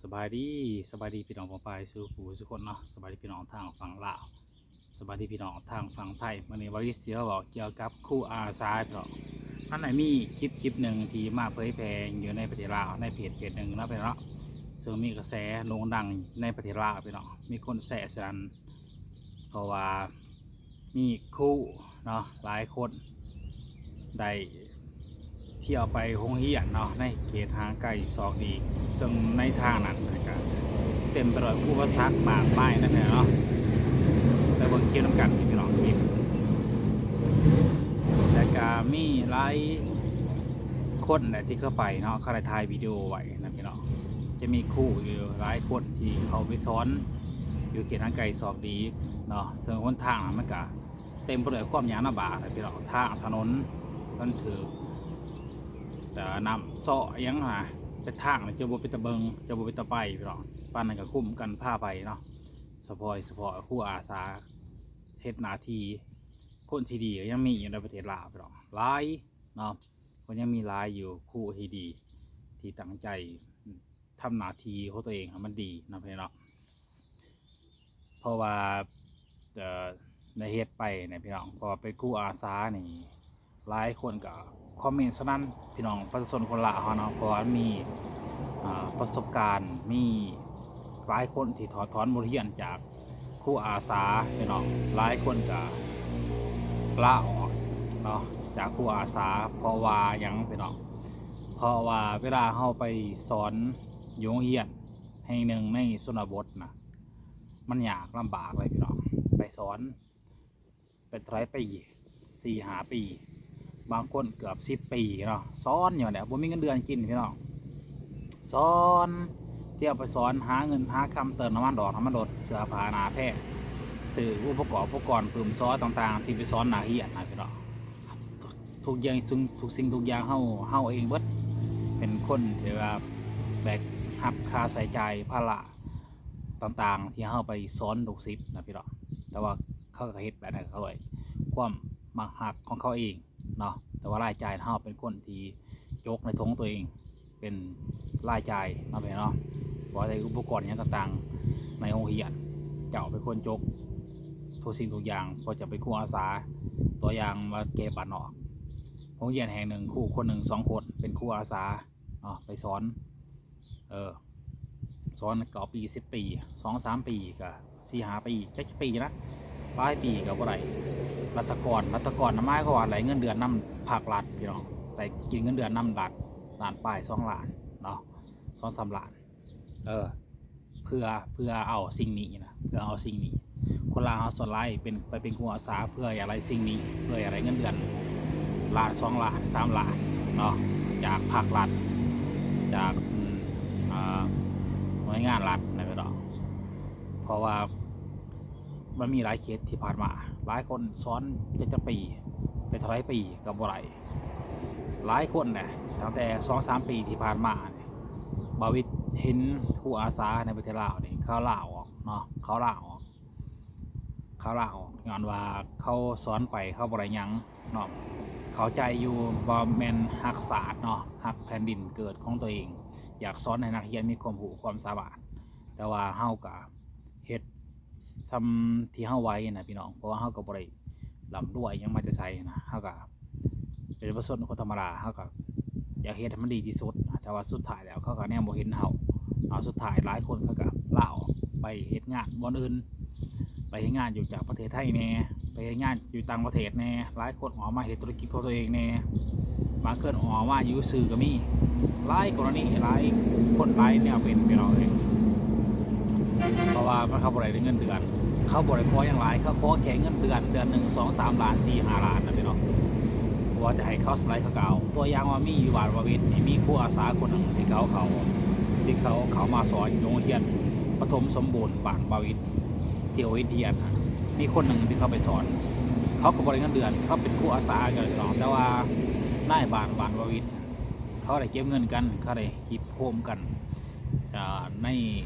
ສະບາຍດີ ສະບາຍດີພີ່ນ້ອງປ້ອງປາຍສູ່ຜູ້ສູ່ຄົນເນາະ. ສະບາຍດີພີ່ນ້ອງທາງຝັ່ງລາວ ສະບາຍດີພີ່ນ້ອງທາງຝັ່ງໄທ. ມື້ນີ້ວາລິດຊິມາເວົ້າກ່ຽວກັບຄູອາສາພີ່ນ້ອງ. ມັນໄດ້ມີຄລິບຄລິບໜຶ່ງທີ່ມາເຜີຍແຜ່ຢູ່ໃນປະເທດລາວ ໃນເພຈເພຈໜຶ່ງເນາະພີ່ນ້ອງເນາະ, ເຊິ່ງມີກະແສໂດ່ງດັງໃນປະເທດລາວພີ່ນ້ອງ, ມີຄົນແຊສະນັ້ນ ເພາະວ່າມີຄູເນາະ ຫຼາຍຄົນໄດ້ ທີ່ເອົາໄປໂຮງຮຽນເນາະ ໃນເຂດຫ່າງໄກສອກຫຼີກ ເຊິ່ງໃນທາງນັ້ນກະເຕັມໄປດ້ວຍອຸປະສັກມາກມາຍນະພີ່ນ້ອງເນາະ. ໄປເບິ່ງຄລິບນຳກັນພີ່ນ້ອງ, ຄລິບ ແລະກະມີຫຼາຍຄົນແຫຼະທີ່ເຂົ້າໄປເນາະ, ເຂົາໄດ້ຖ່າຍວິດີໂອໄວ້ນະພີ່ນ້ອງ. ຈະມີຄູຢູ່ຫຼາຍຄົນທີ່ເຂົ້າໄປສອນຢູ່ເຂດຫ່າງໄກສອກຫຼີກເນາະ, ເຊິ່ງຫົນທາງມັນກະ ເຕັມໄປດ້ວຍຄວາມຍາກລຳບາກນະພີ່ນ້ອງ. ທາງຖະໜົນມັນຖືກ ແຕ່ນ້ຳເຊາະອີ່ຫຍັງຫັ້ນນະ, ເປັນທາງທີ່ຈະບໍ່ເປັນຕາເບິ່ງ ຈະບໍ່ເປັນຕາໄປພີ່ນ້ອງ. ປານນັ້ນກະຄຸ້ມກັນພາໄປເນາະ, ສະເພາະ ສະເພາະຄູອາສາເຮັດໜ້າທີ່ ຄົນທີ່ດີກະຍັງມີຢູ່ໃນປະເທດລາວພີ່ນ້ອງ ຫຼາຍເນາະ, ເພິ່ນຍັງມີຫຼາຍຢູ່ ຄູທີ່ດີ ທີ່ຕັ້ງໃຈ ທຳໜ້າທີ່ຂອງຕົວເອງໃຫ້ມັນດີເນາະພີ່ນ້ອງເນາະ. ເພາະວ່າ ເອີ ໄດ້ເຮັດໄປນະພີ່ນ້ອງ, ເພາະວ່າເປັນຄູອາສານີ້ ຫຼາຍຄົນກໍຄອມເມັນສະໜັ່ນພີ່ນ້ອງປະຊາຊົນຄົນລາວເຮົາເນາະ, ເພາະວ່າມີ ອາ ປະສົບການ ມີຫຼາຍຄົນທີ່ຖອດຖອນບົດຮຽນຈາກ ຄູອາສາພີ່ນ້ອງ. ຫຼາຍຄົນກະລາອອກເນາະ ຈາກຄູອາສາ. ເພາະວ່າຫຍັງພີ່ນ້ອງ? ເພາະວ່າເວລາເຮົາໄປສອນຢູ່ໂຮງຮຽນແຫ່ງໜຶ່ງໃນຊົນນະບົດນະ ມັນຍາກລຳບາກເລີຍພີ່ນ້ອງ. ໄປສອນ ເປັນເທົ່າໃດປີ? ສີ່ຫ້າປີ, ບາງຄົນເກືອບສິບປີເນາະ, ສອນຢູ່ຫັ້ນແຫຼະ ບໍ່ມີເງິນເດືອນກິນພີ່ນ້ອງ. ສອນ ທ່ຽວໄປສອນ ຫາເງິນຫາຄຳ ເຕີມນ້ຳມັນດອກນ້ຳມັນລົດ ເສື້ອຜ້າໜ້າແພງ ຊື້ອຸປະກອບອຸປະກອນປຶ້ມຊໍຕ່າງໆ ທີ່ໄປສອນນັກຮຽນນະພີ່ນ້ອງ. ທຸກຢ່າງ ທຸກສິ່ງທຸກຢ່າງເຮົາ ເຮົາເອງເບິດ, ເປັນຄົນທີ່ວ່າແບກຮັບຄ່າໃຊ້ຈ່າຍ ພາລະ ຕ່າງໆ ທີ່ເຮົາໄປສອນລູກສິດນະພີ່ນ້ອງ. ແຕ່ວ່າເຂົາກໍເຮັດແບບນັ້ນ ເຂົາດ້ວຍຄວາມມັກຮັກຂອງເຂົາເອງເນາະ, ແຕ່ວ່າລາຍຈ່າຍເຮົາເປັນຄົນທີ່ຈົກໃນຖົງຕົວເອງ ເປັນລາຍຈ່າຍເນາະພີ່ນ້ອງເນາະ. ບໍ່ວ່າຈະອຸປະກອນຫຍັງຕ່າງໆ ໃນໂຮງຮຽນ ເຈົ້າເປັນຄົນຈົກທຸກສິ່ງທຸກຢ່າງ ເພາະເຈົ້າເປັນຄູອາສາ. ຕົວຢ່າງວ່າແກ່ບ້ານນອກ ໂຮງຮຽນແຫ່ງໜຶ່ງ ຄູຄົນໜຶ່ງສອງຄົນ ເປັນຄູອາສາເນາະ ໄປສອນ ເອີ ສອນເກົ້າປີ ສິບປີ ສອງສາມປີ ກະສີ່ຫ້າປີ ຈັກຈັກປີນະ ຫຼາຍປີກະບໍ່ໄດ້. ລັດຖະກອນ ລັດຖະກອນນະ ໝາຍຄວາມວ່າໄດ້ເງິນເດືອນນຳພາກລັດພີ່ນ້ອງ, ໄດ້ກິນເງິນເດືອນນຳລັດ ລ້ານປາຍ ສອງລ້ານເນາະ ສອງສາມລ້ານ. ເອີ ເພື່ອ ເພື່ອເອົາສິ່ງນີ້ນະ ເພື່ອເອົາສິ່ງນີ້. ຄົນລາວເຮົາສ່ວນຫຼາຍເປັນ ໄປເປັນຄູອາສາ ເພື່ອຢາກໄດ້ສິ່ງນີ້ ເພື່ອຢາກໄດ້ເງິນເດືອນລ້ານ ສອງລ້ານ ສາມລ້ານເນາະ ຈາກພາກລັດ ຈາກ ອາ ໜ່ວຍງານລັດນະພີ່ນ້ອງ. ເພາະວ່າມັນມີຫຼາຍເຂດທີ່ຜ່ານມາ ຫຼາຍຄົນສອນຈັກ ຈັກປີ ເປັນເທົ່າໃດປີກໍບໍ່ໄດ້. ຫຼາຍຄົນນະ ຕັ້ງແຕ່ສອງສາມປີທີ່ຜ່ານມານີ້ ບ່າວວິດເຫັນຄູອາສາໃນປະເທດລາວນີ້ ເຂົາລາອອກເນາະ ເຂົາລາອອກ ເຂົາລາອອກ ຍ້ອນວ່າເຂົາສອນໄປເຂົາບໍ່ໄດ້ຫຍັງເນາະ. ເຂົ້າໃຈຢູ່ວ່າແມ່ນຮັກຊາດເນາະ ຮັກແຜ່ນດິນເກີດຂອງຕົວເອງ ຢາກສອນໃຫ້ນັກຮຽນມີຄວາມຮູ້ຄວາມສາມາດ, ແຕ່ວ່າເຮົາກະ ເຮັດສ່ຳທີ່ເຮົາໄຫວນະພີ່ນ້ອງ ເພາະວ່າເຮົາກໍບໍ່ໄດ້ລ່ຳລວຍຫຍັງມາແຕ່ໃສນະ, ເຮົາກໍເປັນປະຊາຊົນຄົນທຳມະດາ ເຮົາກໍຢາກເຮັດໃຫ້ມັນດີທີ່ສຸດ. ແຕ່ວ່າສຸດທ້າຍແລ້ວເຂົາກໍແນມບໍ່ເຫັນເຮົາເນາະ. ສຸດທ້າຍຫຼາຍຄົນເຂົາກໍລາອອກໄປເຮັດງານບ່ອນອື່ນ ໄປເຮັດງານຢູ່ຈາກປະເທດໄທແດ່ ໄປເຮັດງານຢູ່ຕ່າງປະເທດແດ່, ຫຼາຍຄົນອອກມາເຮັດທຸລະກິດຂອງຕົວເອງແດ່. ບາງຄົນອອກມາຢູ່ຊື່ກໍມີ. ຫຼາຍກໍລະນີ ຫຼາຍຄົນຫຼາຍແນວເປັນ ພີ່ນ້ອງເອີຍ. ເພາະວ່າມັນ ເຂົາບໍ່ໄດ້ເງິນເດືອນ ເຂົາບໍ່ໄດ້ຂໍຫຍັງຫຼາຍ ເຂົາຂໍແຄ່ເງິນເດືອນ ເດືອນໜຶ່ງສອງສາມລ້ານ ສີ່ຫ້າລ້ານນະພີ່ນ້ອງ. ເພາະວ່າຈະໃຫ້ເຂົາສ່ຳໃດເຂົາກໍເອົາ. ຕົວຢ່າງວ່າມີຢູ່ບ້ານວາວິດນີ້ ມີຄູອາສາຄົນໜຶ່ງທີ່ເຂົາເຂົ້າ ທີ່ເຂົາເຂົ້າມາສອນຢູ່ໂຮງຮຽນປະຖົມສົມບູນບ້ານວາວິດ ທີ່ວາວິດຮຽນນະ. ມີຄົນໜຶ່ງທີ່ເຂົາໄປສອນ ເຂົາກໍບໍ່ໄດ້ເງິນເດືອນ ເຂົາເປັນຄູອາສາກັນພີ່ນ້ອງ. ແຕ່ວ່ານາຍບ້ານ ບ້ານວາວິດ ເຂົາໄດ້ເກັບເງິນກັນ ເຂົາໄດ້ຮິບໂຮມກັນ ອາ ໃນ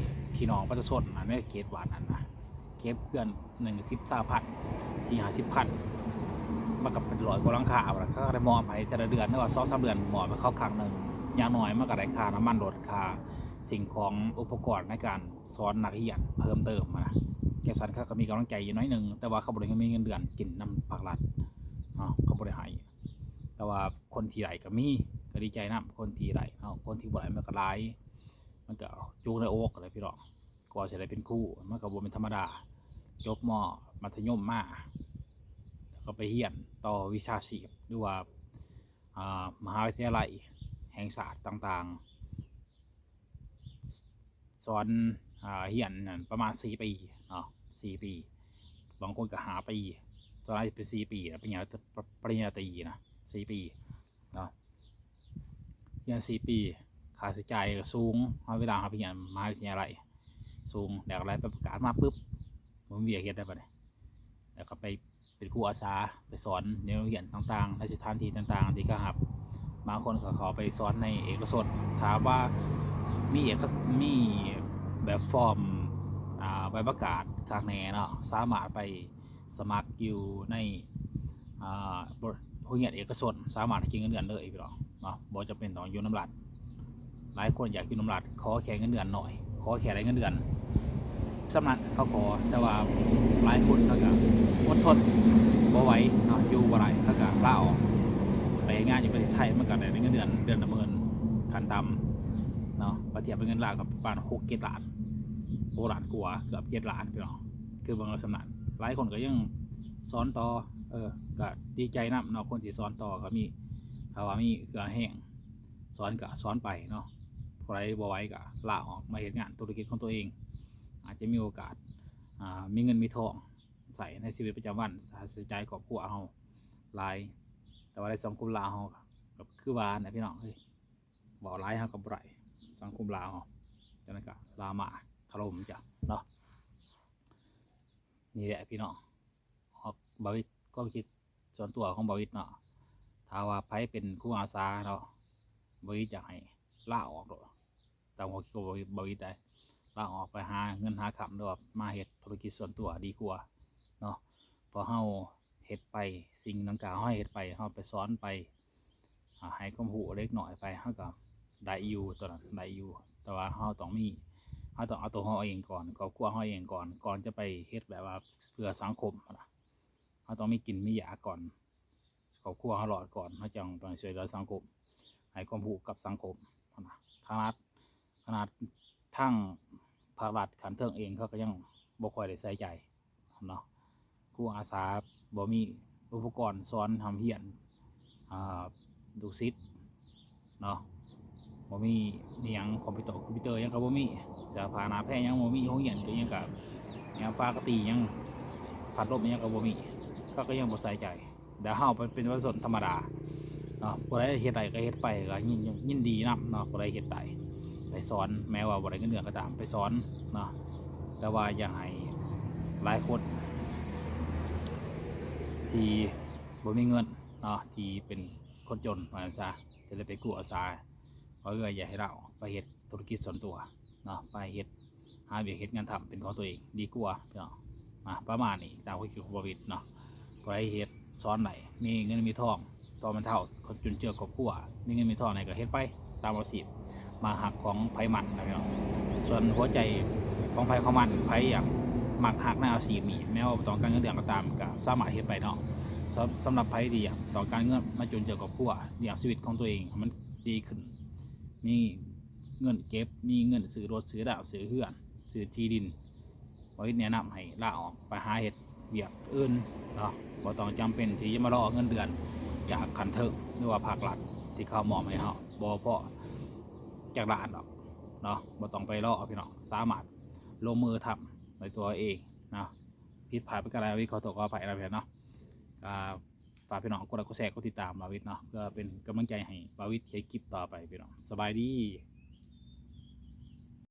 ພີ່ນ້ອງປະຊາຊົນໃນເຂດບ້ານນັ້ນນະ ເກັບເຮືອນໜຶ່ງ ສິບ ຊາວພັນ ສີ່ຫ້າສິບພັນ ມັນກໍເປັນຮ້ອຍກວ່າຫຼັງຄາພຸ້ນລະ. ເຂົາກໍໄດ້ມອບໃຫ້ແຕ່ລະເດືອນ ຫຼືວ່າສອງສາມເດືອນ ມອບໃຫ້ເຂົາຄັ້ງໜຶ່ງ ຢ່າງໜ້ອຍມັນກໍໄດ້ຄ່ານ້ຳມັນລົດ ຄ່າສິ່ງຂອງອຸປະກອນໃນການສອນນັກຮຽນເພີ່ມເຕີມຫັ້ນນະ. ຈັ່ງຊັ້ນເຂົາກໍມີກຳລັງໃຈຢູ່ໜ້ອຍໜຶ່ງ, ແຕ່ວ່າເຂົາບໍ່ໄດ້ມີເງິນເດືອນກິນນຳພາກລັດເນາະ, ເຂົາບໍ່ໄດ້ໃຫ້. ແຕ່ວ່າຄົນທີ່ໄດ້ກໍມີ ກໍດີໃຈນຳ, ຄົນທີ່ໄດ້ເນາະ, ຄົນທີ່ບໍ່ໄດ້ມັນກໍຫຼາຍ, ມັນກໍຈຸກໃນອົກແຫຼະພີ່ນ້ອງ. ກວ່າຊິໄດ້ເປັນຄູ ມັນກໍບໍ່ແມ່ນທຳມະດາ. ຈົບ ມ ມັດທະຍົມມາ ແລ້ວກໍໄປຮຽນຕໍ່ວິຊາຊີບ ຫຼືວ່າ ອ່າ ມະຫາວິທະຍາໄລແຫ່ງຊາດຕ່າງໆ ສ- ສອນ ອ່າ ຮຽນນັ້ນປະມານສີ່ປີເນາະ, ສີ່ປີ, ບາງຄົນກໍຫ້າປີ, ສ່ວນຫຼາຍເປັນສີ່ປີນະ, ປະລິນຍາ ປະລິນຍາຕີນະ ສີ່ປີເນາະ. ຮຽນສີ່ປີ ຄ່າໃຊ້ຈ່າຍກໍສູງ, ເວລາເຮົາໄປຮຽນມະຫາວິທະຍາໄລສູງ, ແລ້ວກໍໄດ້ໄປປະກາດມາປຶບ ບໍ່ມີວຽກເຮັດແລ້ວບັດນີ້, ແລ້ວກໍໄປເປັນຄູອາສາ ໄປສອນໃນໂຮງຮຽນຕ່າງໆ ໃນສະຖານທີ່ຕ່າງໆທີ່ເຂົາຮັບ. ບາງຄົນກໍເຂົ້າໄປສອນໃນເອກະຊົນ, ຖ້າວ່າມີເອກະ ມີແບບຟອມ ອ່າ ໃບປະກາດຄັກແນ່ເນາະ, ສາມາດໄປ ສະໝັກຢູ່ໃນ ອ່າ ໂຮງຮຽນເອກະຊົນ ສາມາດເກັບເງິນເດືອນເລີຍພີ່ນ້ອງເນາະ, ບໍ່ຈຳເປັນຕ້ອງຢູ່ນຳລັດ. ຫຼາຍຄົນຢາກຢູ່ນຳລັດ ຂໍແຄ່ເງິນເດືອນໜ້ອຍ, ຂໍແຄ່ໄດ້ເງິນເດືອນສ່ຳນັ້ນເຂົາຂໍ. ແຕ່ວ່າຫຼາຍຄົນເຂົາກໍອົດທົນບໍ່ໄຫວເນາະ, ຢູ່ບໍ່ໄດ້ ເຂົາກໍລາອອກໄປເຮັດງານຢູ່ປະເທດໄທ, ມັນກໍໄດ້ເງິນເດືອນເດືອນລະໝື່ນຂັ້ນຕ່ຳເນາະ, ປະທຽບເປັນເງິນລາວກໍປະມານຫົກເຈັດລ້ານ ຫົກລ້ານກວ່າ ເກືອບເຈັດລ້ານພີ່ນ້ອງ. ຄືເບິ່ງແລ້ວສ່ຳນັ້ນ ຫຼາຍຄົນກໍຍັງສອນຕໍ່, ເອີ ກໍດີໃຈນຳເນາະ, ຄົນທີ່ສອນຕໍ່ກໍມີ, ຖ້າວ່າມີເຫື່ອແຮງສອນກໍສອນໄປເນາະ, ຜູ້ໃດບໍ່ໄຫວກໍລາອອກມາເຮັດງານທຸລະກິດຂອງຕົວເອງ, ອາດຈະມີໂອກາດ ອ່າ ມີເງິນມີທອງໃຊ້ໃນຊີວິດປະຈຳວັນ, ຄ່າໃຊ້ຈ່າຍຄອບຄົວເຮົາຫຼາຍ. ແຕ່ວ່າໃນສັງຄົມລາວເຮົາກໍຄືວ່ານັ້ນແຫຼະພີ່ນ້ອງເອີຍ, ເວົ້າຫຼາຍເຮົາກໍບໍ່ໄດ້, ສັງຄົມລາວເຮົາ ຈັ່ງນັ້ນກໍລາມາຖະຫຼົ່ມຈ້ະເນາະ. ນີ້ແຫຼະພີ່ນ້ອງ ອອກ ບ່າວວິດ ຄວາມຄິດສ່ວນຕົວຂອງບ່າວວິດເນາະ, ຖ້າວ່າໃຜເປັນຄູອາສາເນາະ ບ່າວວິດຢາກໃຫ້ລາອອກໂລດ, ຕາມຄວາມຄິດຂອງບ່າວວິດ ບ່າວວິດໄດ໋ ລາອອກໄປຫາເງິນຫາຄຳ ຫຼືວ່າມາເຮັດທຸລະກິດສ່ວນຕົວດີກວ່າເນາະ. ເພາະເຮົາເຮັດໄປ ສິ່ງດັ່ງກ່າວເຮົາເຮັດໄປ ເຮົາໄປສອນໄປ ອ່າ ໃຫ້ຄວາມຮູ້ເດັກນ້ອຍໄປ ເຮົາກໍໄດ້ຢູ່ ຕົວນັ້ນໄດ້ຢູ່, ແຕ່ວ່າເຮົາຕ້ອງມີ ເຮົາຕ້ອງເອົາຕົວເຮົາເອງກ່ອນ ຄອບຄົວເຮົາເອງກ່ອນ ກ່ອນຈະໄປເຮັດແບບວ່າເພື່ອສັງຄົມຫັ້ນນະ. ເຮົາຕ້ອງມີກິນມີຢາກກ່ອນ ຄອບຄົວເຮົາລອດກ່ອນ ເຮົາຈັ່ງຕ້ອງຊ່ວຍເຫຼືອສັງຄົມ ໃຫ້ຄວາມຮູ້ກັບສັງຄົມຫັ້ນນະ. ຂະໜາດ ຂະໜາດທາງພາກລັດຂັ້ນເທິງເອງ ເຂົາກໍຍັງບໍ່ຄ່ອຍໄດ້ໃສ່ໃຈເນາະ, ຄູອາສາບໍ່ມີອຸປະກອນສອນຮ່ຳຮຽນ ອ່າ ລູກສິດ ເນາະ, ບໍ່ມີອີ່ຫຍັງ ຄອມພິວເຕີ ຄອມພິວເຕີຫຍັງກໍບໍ່ມີ, ເສື້ອຜ້າໜ້າແພຫຍັງບໍ່ມີ, ໂຮງຮຽນກໍຫຍັງກໍຫຍັງ ຝາກະຕີຫຍັງ ພັດລົມຫຍັງກໍບໍ່ມີ, ເຂົາກໍຍັງບໍ່ໃສ່ໃຈ. ແລ້ວເຮົາໄປເປັນປະຊາຊົນທຳມະດາເນາະ, ຜູ້ໃດເຮັດໄດ້ກໍເຮັດໄປ ກໍຍິນ ຍິນດີນຳເນາະ, ຜູ້ໃດເຮັດໄດ້ໄປສອນ ແມ້ວ່າບໍ່ໄດ້ເງິນເດືອນກໍຕາມ ໄປສອນເນາະ. ແຕ່ວ່າຢາກໃຫ້ຫຼາຍຄົນທີ່ບໍ່ມີເງິນເນາະ ທີ່ເປັນ ຄົນຈົນວ່າຊັ້ນຊະ ຈະໄດ້ໄປກູ້ອາສາ, ເວົ້າງ່າຍໆ ຢາກໃຫ້ລາວໄປເຮັດທຸລະກິດສ່ວນຕົວເນາະ, ໄປເຮັດ ຫາວຽກເຮັດງານທຳເປັນຂອງຕົວເອງດີກວ່າເນາະ. ອ່າ ປະມານນີ້ ຕາມຄວາມຄິດຂອງບ່າວວິດເນາະ, ຜູ້ໃດເຮັດສອນໄດ້ ມີເງິນມີທອງ ຕໍ່ແມ່ນເຖົ້າ ເຂົາຈຸນເຈືອຄອບຄົວ ມີເງິນມີທອງແດ່ກໍເຮັດໄປຕາມອາຊີບ ມັກຮັກຂອງໃຜມັນນະພີ່ນ້ອງ. ສ່ວນຫົວໃຈຂອງໃຜຂອງມັນ ໃຜຢາກມັກຮັກໃນອາຊີບນີ້ ແມ້ວ່າບໍ່ຕ້ອງການເງິນເດືອນກໍຕາມ ກໍສາມາດເຮັດໄປເນາະ. ສຳ ສຳລັບໃຜທີ່ຢາກຕ້ອງການເງິນມາຈຸນເຈືອຄອບຄົວ ລ້ຽງຊີວິດຂອງຕົວເອງໃຫ້ມັນດີຂຶ້ນ ມີເງິນເກັບ ມີເງິນຊື້ລົດ ຊື້ລາ ຊື້ເຮືອນ ຊື້ທີ່ດິນ ບ່າວວິດແນະນຳໃຫ້ລາອອກໄປຫາເຮັດວຽກອື່ນເນາະ, ບໍ່ຕ້ອງຈຳເປັນທີ່ຈະມາລໍເງິນເດືອນຈາກຂັ້ນເທິງ ຫຼືວ່າພາກລັດທີ່ເຂົາມອບໃຫ້ເຮົາ ບໍ່ພໍຈັກລ້ານດອກເນາະ, ບໍ່ຕ້ອງໄປລໍພີ່ນ້ອງ, ສາມາດລົງມືທຳດ້ວຍຕົວເອງເນາະ. ຜິດພາດປະການໃດ ຂໍໂທດຂໍອະໄພນຳເນາະ. ກໍຝາກພີ່ນ້ອງກົດໄລກົດແຊ ກົດຕິດຕາມບ່າວວິດເນາະ ເພື່ອເປັນກຳລັງໃຈໃຫ້ບ່າວວິດເຮັດຄລິບຕໍ່ໄປພີ່ນ້ອງ. ສະບາຍດີ.